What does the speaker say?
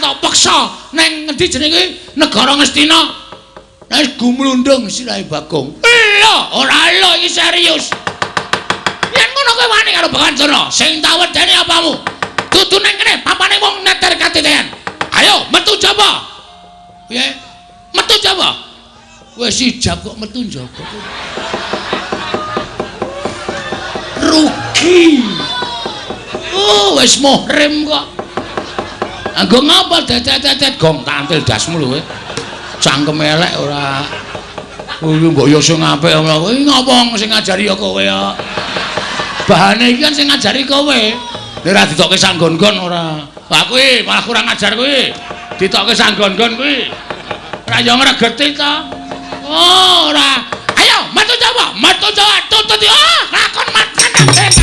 tak peksa neng ngendi jenenge negara Ngastina. Wis gumlundung sirahe Bagong. Lho, ora lho iki serius. Yen ngono kowe wani karo Begawan Durna, sing tak wedeni apamu? Dudu neng kene papane wong neter katiten. Ayo metu jaba. Piye? Metu jaba. Wis ijab kok metu njaba. Rugi. Oh, wis muhrim kok. Anggo ngapa dedet-dedet gong tantil dasmu lho kowe. Cangkem elek ora. Kuwi mbok yo sing apik kowe ngapa sing ngajari ya kowe ya. Bahane iki kan sing ngajari kowe. Nek ora ditokke sanggon-gon ora. Lah kuwi malah kurang ajar kuwi. Ditokke sanggon-gon kuwi. Ora yo ngregeti ta. Oh, ora. Ayo metu Jawa, metu Jawa, tutut ah, lakon matane.